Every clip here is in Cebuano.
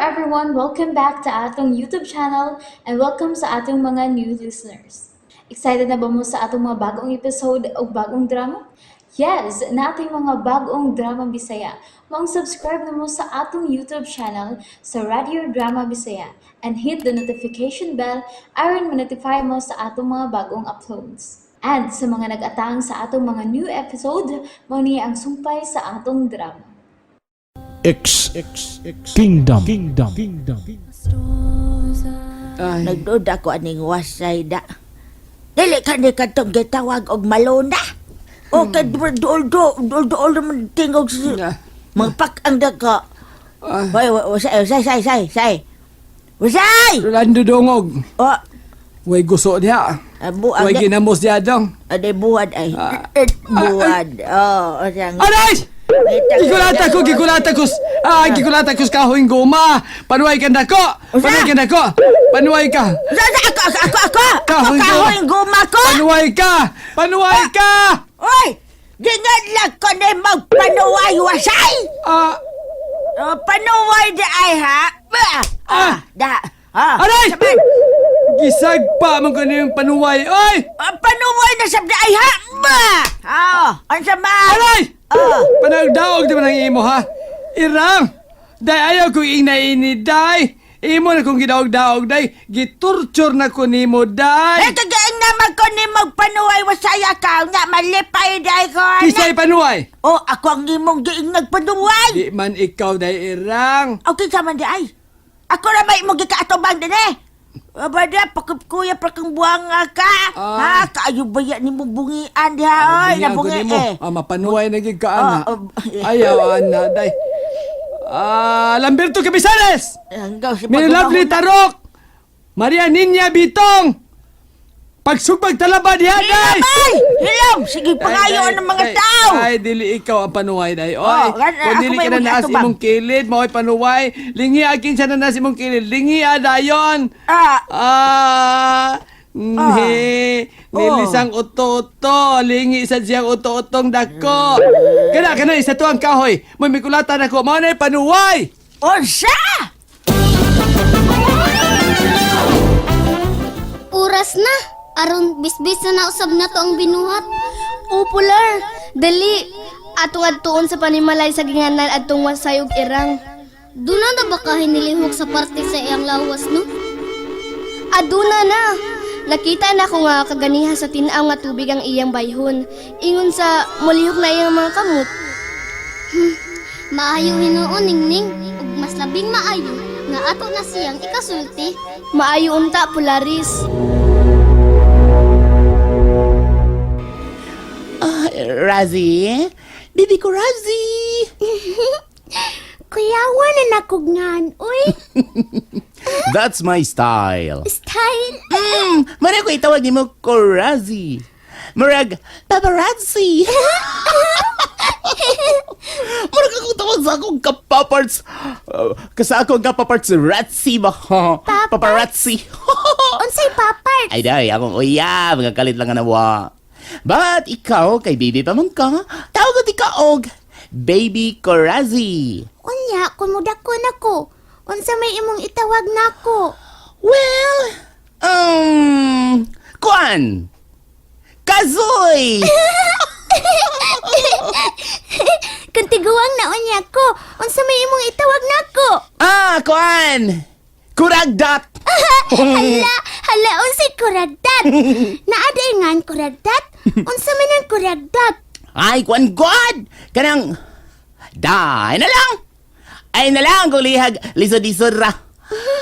Everyone! Welcome back to atong YouTube channel and welcome sa atong mga new listeners. Excited na ba mo sa atong mga bagong episode o bagong drama? Yes, naa tay mga bagong drama Bisaya. Maong subscribe na mo sa atong YouTube channel sa Radio Drama Bisaya and hit the notification bell aron ma-notify mo sa atong mga bagong uploads. And sa mga nag-atang sa atong mga new episode, mao ni ang sumpay sa atong drama. X Kingdom Kingdom Kingdom. Ay, Nagduda ko aning wasay da. Dili ka ni katong gitawag og malona. O kay duol duol duol duol naman tingog sa Na. magpak ang dako. Ay. Hoy, wasay wasay say say say. Wasay! Rolando Dongog. O, Way guso diha. buang Way ginamos diha dong. Aday buhad ay. Ah. Eh, buhad. Oh, osang. Aray! Gikulata ko, gikulata ko. Ah, gikulata ko sa kahoy goma. Panuay ka nako. Panuay ka nako. Panuay ka. Sa sa ako ako ako ako. Ako Kahoy goma. kahoy goma ko. Panuay ka. Panuay ka. Oy! Gingadlag ko ni magpanuway wasay! Ah, Oh, panuway di ay ha? Ba! Ah! Da! Ah! Aray! Saban! Gisagpa man ko yung panuway. Oy! Ah, panuway na sab di ay ha? Ba! Ah! Unsa man? Aray! Ah! Panagdaog di man ang imo ha. Irang! Day ayaw kong inay ini day. Imo na kong gidaog-daog day. Gitorture na ko nimo day. Eh, kagaing naman ko ni magpanuway wasaya ka nga malipay di ay ko. ana. Kisay panuway. Oh, ako ang imong giing nagpanuway. Di man ikaw day irang. Okay ka man di ay. Ako ra may imong gikaatubang din eh. Aba di, pakip kuya, pakang buwang nga ka. Ah. Ha, kaayo ba yan ni mong bungian diha, oy, Bungi ako nabungi nimo. eh. Ah, mapanuway na gid ka ana. Ah, ah, Ayaw ana day. Ah, Lamberto Cabizares. Hanggang sa May lovely Tarok. Maria Niña Bitong. Pagsugbag talaba diha day. Ay! Hilom! Sige, pangayo Ay, ng mga ay, tao! Ay, dili ikaw ang panuway day. Oy, Oh, kung ako dili may ka na naas imong imong kilid, mao'y panuway. Lingi akin siya na naas imong kilid. Lingi dayon. Ah, Ah, ni nilisang Oh. uto-uto, lingi sa siyang uto-utong dako. Kana kana isa to ang kahoy. May mikulatan ako, mao na panuway. Unsa! Oras na. Aron bisbis na nausab na to ang binuhat. O Polar, dali. Atong adtuon sa panimalay sa ginganan adtong wasay ug irang. Duna na ba ka hinilihok sa parte sa iyang lawas no? Aduna na. Nakita na ko nga kaganiha sa tin-aw nga tubig ang iyang bayhon. Ingon sa mulihok na iyang mga kamot. Maayo hinuon ningning ug mas labing maayo nga ato na siyang ikasulti. Maayo unta Polaris. Ah, Razi? Baby ko, Razi! Kuyawa na nakugngan, uy. That's my style. Style. Mara ko itawag ni mo ko, Razi. Murag, paparazzi. Murag ako tawag sa akong kapaparts. Kasi akong kapaparts, ratsi ba? Paparazzi. Unsay papart? Ay, day, akong uya, mga kalit lang nga nawa. But ikaw, kay baby pa man ka, tawag ko di ka og Baby Corazi. Unya, kumudakon ako. Unsa may imong itawag nako? Well, kuan! Kazoy! Kantiguang na unya ko. Unsa may imong itawag nako? Ah, kuan! Kuragdat! Hala, hala unsay kuragdat? Naaday nga ang kuragdat? Unsa man ang kuragdat? Ay, kuan God! Kanang, day na lang! Ay na lang, kung lihag, lisod-lisod ra.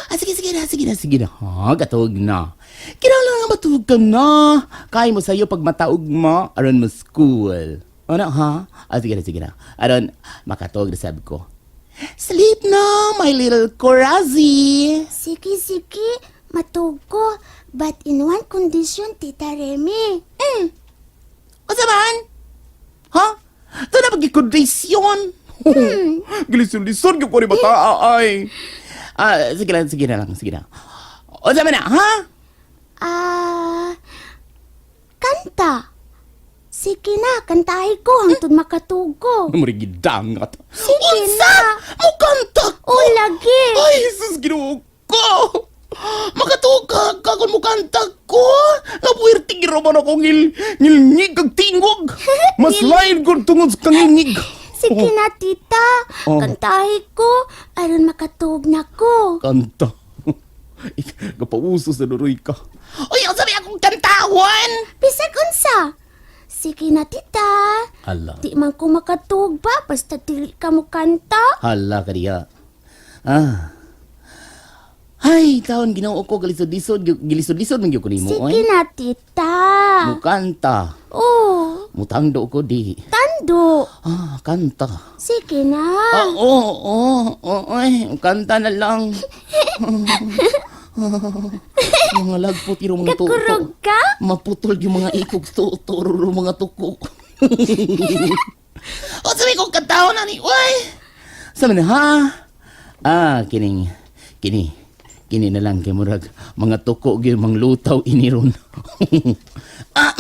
Ah, sige, sige na, sige na, sige na. Ha, gatog na. Kinahanglan nga matulog ka na. Kaya mo sa'yo pag mataog mo, aron mo school. Ano, ha? Ah, sige na, sige na. Aron, makatog na sabi ko. Sleep na, my little Corazi. Sige, sige. Matug ko. But in one condition, Tita Remy. Unsa man? Ha? Ito na pagkikondisyon. Gilisod-lisod yung kuri bata, ay. Ah, sige lang, sige na lang, sige na. Unsa man na, ha? Ah, kanta. Sige na, kantahi ko hangtod makatugo. Murigidangat. Sige Unsa? na. Mukanta ko! O lagi. Ay, Mukanta ko. Nga puwerte giraman ako ngilngig kag tingog. Mas lain ko tungod sa kangilngig. Sige na, tita. Oh. Kantahi ko. Aron makatuog na ko. Kanta. Kapauso sa duroy ka. Uy, ang sabi akong kantahon! Bisag unsa. Sige na, tita. Hala. Di man ko makatuog ba, basta dili ka mo kanta. Hala ka diya. Ah. Ay, taon Ginoo ko galisod-lisod, gilisod-lisod man gyud ko nimo Sige oy. na, tita. Mukanta. Oh, Mutangdo ko di. tando. Ah, kanta. Sige na. Ah, oo, oo, oo, ay, kanta na lang. Mga lagpot yung mga tuto. Kakurog ka? Maputol yung mga ikog tuto, mga tukok. O sabi ko kantahon na ni, uy! Sabi na, ha? Ah, kining, kini, kini na lang kay murag mga tuko gyud mga lutaw iniron. Ah,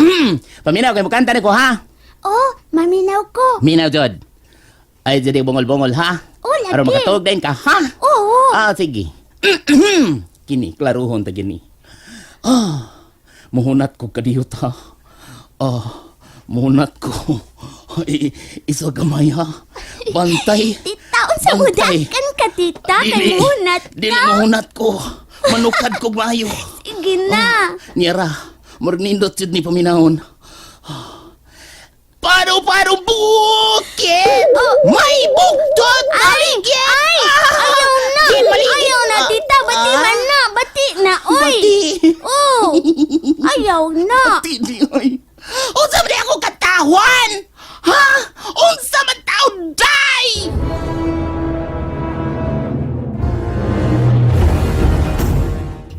paminaw kay mukanta ni ko ha. Oh, maminaw ko. Minaw jod. Ay jadi bongol-bongol ha. Oh, lagi. Aron makatuog din ka ha. Oo. Ah, sige. Kini, klaruhon ta gini. Ah, muhunat ko kadiyot ha. Ah, muhunat ko. Iso gamay ha. Bantay. Tita, unsa mo Bantay. dakan ka, tita? Kay Dili. muhunat Dili ka. muhunat ko. Manukad ko maayo. Sige na. Niyara, murag nindot jud ni paminahon. Paro-paro bukid! May buktot Ay! Ay! Ayaw na! Di, maligid. Ayaw na, tita! Bati Ah. man na! Bati na, oy! Bati! Oh! Ayaw na! Bati di, oy! Unsa man di ako katawan? Ha? Unsa man tao day?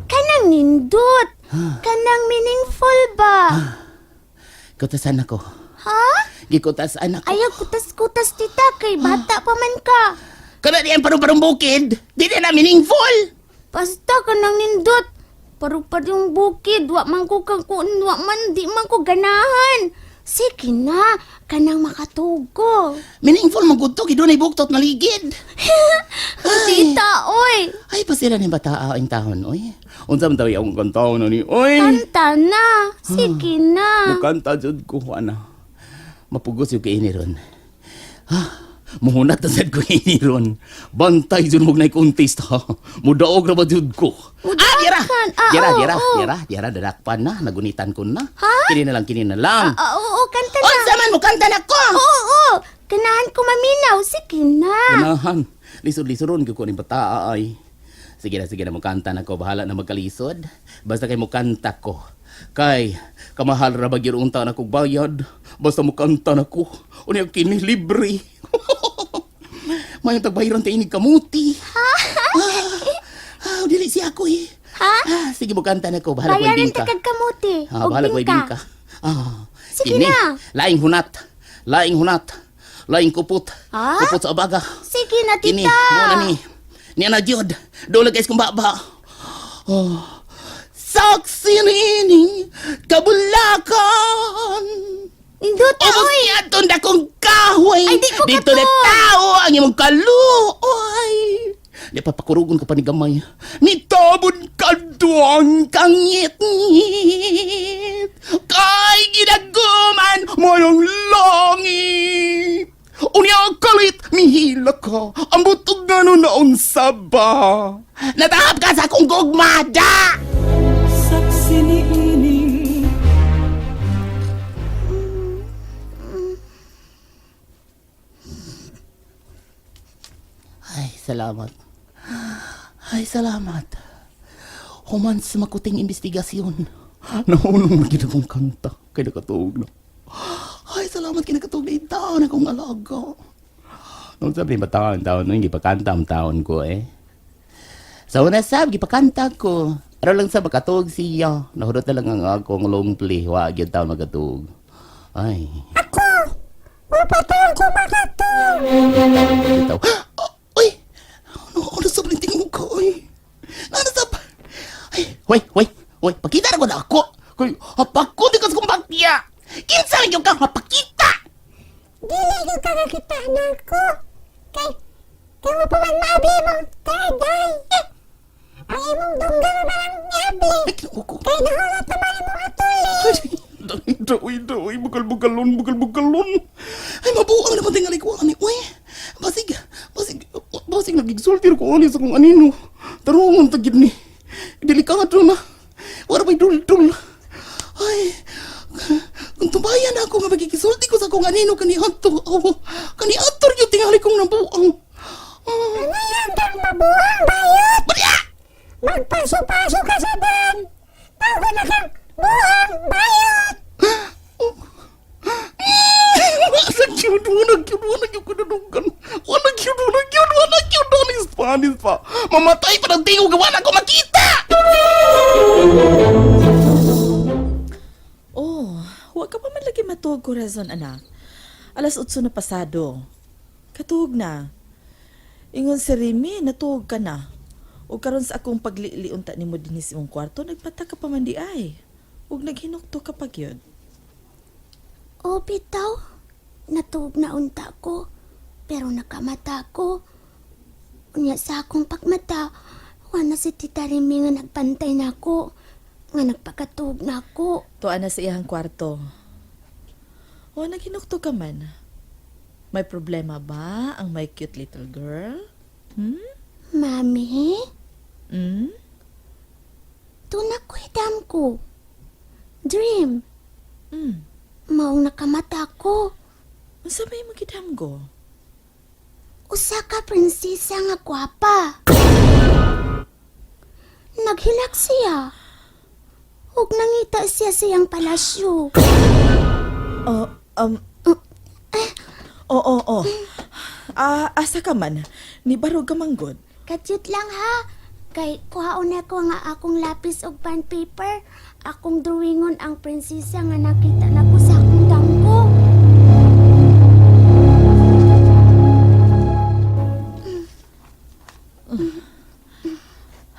Kanang nindot! Kanang meaningful ba? Kutasan ako. Ha? Gikutasan ako. Ayaw kutas-kutas, tita, kay bata pa man ka. Kana di ang parong-parong bukid. Di na meaningful. Basta kanang nindot. Paru-par yung bukid, wa man ko kang kuan, wa man, di man ko ganahan. Sige na, kanang makatugo. Meaningful man gud to, gidunay buktot maligid. Tita, oy! Ay, pasira ni bata ang tahon, oy. Unsa man tawi akong kantahon ani, oy. Kanta na! Sige na! Mukanta jud ko ana. Mapugos yung kaini ron. Ha? Muhunat na sad ko ini ron. Bantay jud mo nay contest ha. Mudaog ra ba jud ko? Ah, dira. Mudakan. Ah, Dira, oo, dira, oo. dira, dira dadakpan na, nagunitan ko na. Ha? Kini na lang, kini na lang. Ah, oo, kanta na! Unsa man mukanta na ko? Oo, oo! Ganahan ko maminaw! Sige na! Ganahan. Lisod-lisoron gyud ko ni bata ay. Sige na, sige na, mukanta na ko. Bahala na magkalisod. Basta kay mukanta ko. Kay, kamahal ra ba gyud unta na kog bayad. Basta mukanta na ko. Unya kini libre. Mayong tagbahiran ta inig kamuti. Ah, dili siya ako eh. Ha? Ah, sige, mukanta na ko. Bahala ko Bayaran ka. ta kag kamuti. Ah, Og bahala ko bingka. ka. Ah, Sige kini, na. Laing hunat. Laing hunat. Laing kupot. Ha? Kupot sa abaga. Sige na, Kini, tita! mo na ni. Niya na jud. Dula guys kung baba. Oh. Saksi nining kabulakan. Nindot, Ubos oy! niya itong dakong kahoy. Ay, di ko Dito na kato. tao ang imong kaluoy. Di pa pakurugon ko pa ni gamay. Nitabon ka duang kangit-ngit. Kay ginaguman mo yung langit. Unya kalit, mihila ka. Ang butog nga nun naon sa ba. Natahap ka sa akong gugma, da! Saksi ni ining Ay, salamat. Ay, salamat. Human sa makuting investigasyon. Nahunong na gid akong kanta. Kay nakatuog na. Ay, salamat kay nakatuog na taon akong alaga. Nung sabi ba taon, taon, nung gipakanta ang taon ko eh. Sa una sab, gipakanta ko. Araw lang sa makatuog siya. Nahurot na lang ang akong long play. Wa, gyud taon makatuog. Ay. Ako! Mapatuog ko makatuog! Oh, uy! Ano, ano sa tingog ko, uy? Ano sa... Ay, hoy, hoy, hoy, pakita na ko na ako. Kay, hapako di ka sa kong bakya. Kinsa man yung kang hapakita? Dili ko kakakita na ako. Kay, kay mo pa man maabi mo. Kay, day. Ang imong dunggan na lang niabli. Ay, kinuko ko. Kay nahulat naman imong atuli. Ay, doy, doy, bugal-bugalon, bugal-bugalon. Ay, mabuang naman tingali ko ani. Uy, basig, basig, basig nagigsultir ko ani sa kung anino. Tarungon tagid ni. Delikado na. Wala may dul-dul. Ay, kung tumayan ako nga magigisulti ko sa kung anino kani ato. Oh, kani ato yung tingali kong nabuang. Ano yan kang mabuang bayot? Barya! Magpaso-paso ka sa dan. Bago na kang buang bayot. Asa gyud, wala gyud, wala gyud kadudunggan. Wala gyud, wala gyud, wala gyud. Anis pa, anis pa. Mamatay pa ng tingog, wala ko makita! Oh, wa ka pa man lagi matuog, Corazon, anak. Alas 8 na pasado. Katuog na. Ingon si Remy, natuog ka na. O karon sa akong pagliliunta nimo dinhi sa imong kwarto, nagpata ka pa man di ay. Ug naghinukto ka pa gyud. O bitaw, natuog na unta ko, pero nakamata ko. Unya sa akong pagmata, wala si Tita Remy nga nagpantay na ako, nga nagpakatuog na ako. Tuan na sa iyang kwarto. O, naghinukto ka man. May problema ba ang my cute little girl? Hmm? Mami, Hmm? tuna ko idam ko. Dream, maong nakamata ko. Unsa may magidamgo? Usa ka prinsesa nga gwapa. Naghilak siya. Ug nangita siya sa iyang palasyo. Oh, Oo, oo, oo. Ah, asa ka man? Ni barog ka manggod. Katyut lang ha. Kay kuhaon na ko nga akong lapis og pan paper. Akong drawingon ang prinsesa nga nakita na ko sa akong dangko.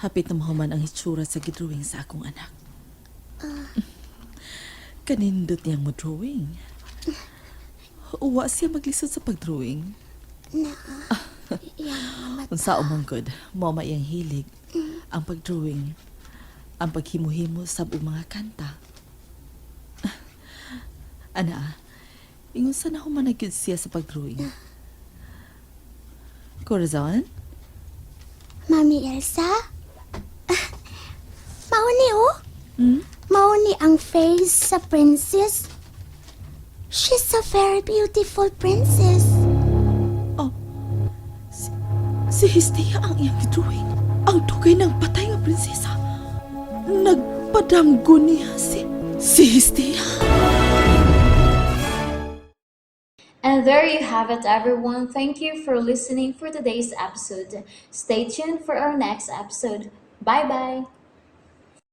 Hapit na mahuman ang hitsura sa gidrawing sa akong anak. Kanindot niyang mo drawing. Uwa siya maglisod sa pagdrawing. Na, iyang mga mata. Unsa manggod, mao ma iyang hilig ang pagdrawing, ang paghimo-himo sab og mga kanta. Ana, ingon sa na human na gyud siya sa pagdrawing. Corazon? Mami Elsa? Ah, Mao ni oh. Hmm? Mao ni ang face sa princess. She's a very beautiful princess. Oh, si Hestia ang iyang gidrawing. Ang dugay ng patay nga prinsesa. Nagpadamgo niya si Hestia. And there you have it, everyone. Thank you for listening for today's episode. Stay tuned for our next episode. Bye bye.